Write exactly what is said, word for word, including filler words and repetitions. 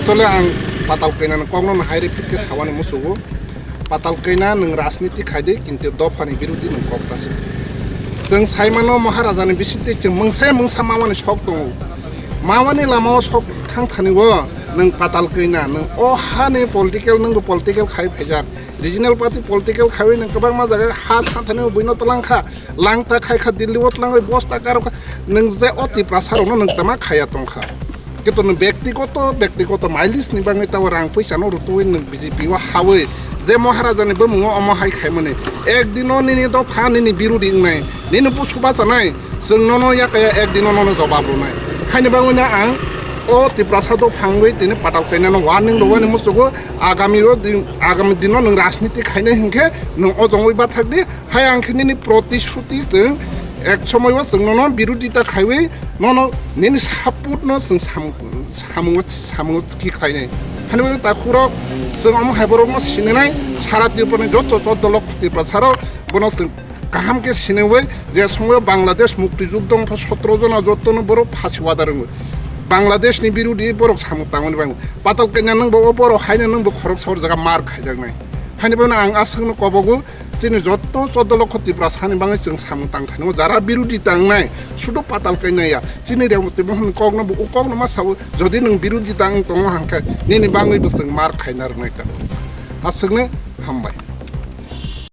Chole ang Patal Kaina ni kokno no hai repeat khe sawani musugo. Patal Kaina nwng rajniti khai di, kintu dophani birodhi nwng kok ta se. Chwng sai mano Maharaja ni bisingtwi chwng mungsa mungsa mamani sok tongo. Mamani lama o sok thang thani o nwng Patal Kaina, nwng o hani political, nwng bo political khai phaijak. Regional party political khaiwi nwng kwbangma jaga ha santhani buino twlang kha, langta khai kha, Delhi o twlangwi bosta karo kha, nwng je o Tiprasa rokno nwng tama khaya tong kha. Kintu nwng bektigoto, bektigoto mileage ni bagwi tabo rang puisa no rutui nwng B J P o hawi je Maharaja ni bumung o omo hai khaimani. Ek dino nini dopha nini birodi wngnai, nini busu bachanai, chwng nono yakaya ek dino nono jobab rwnai. Haini bagwi no ang o Tiprasa dopha wngwi tini Patal Kaina no warning rwani musugo. Agami o din, agami dino nwng rajniti khainai hinkhe nwng o jongwi bathak di. Hai ang khe nini protisruti chwng ek somoi o chwng nono birodita khaiwi nono nini support no chwng sam-, samung, samung ki khlainai. Hani bagwi takhurok chwng omo hai borok no sinanai, sara Tripura ni joto choddo lokho Tiprasa rok bono chwng kaham khe sinwi je somoi o Bangladesh mukti juddo wngkha sotro jona joto no borok phasi wada rwngo. Bangladesh ni birodhi borok samung tangmani bagwi. Patal Kaina nwng bo o borok haino nwng bo khorok sor jaga mar khaijaknai. Haini bagwi ang aswk no kobogo chini joto choddo lokho Tiprasa ni bagwi chwng samung tang thani o jara birodhi tangnai sudo Patal Kaina ya. Chini reo twi bohon kok no bo o kok no ma sabo jodi nwng birodhi tang tongo hangkhe nini bagwi bo chwng mar khaina rwnai ta. Aswk no hambai.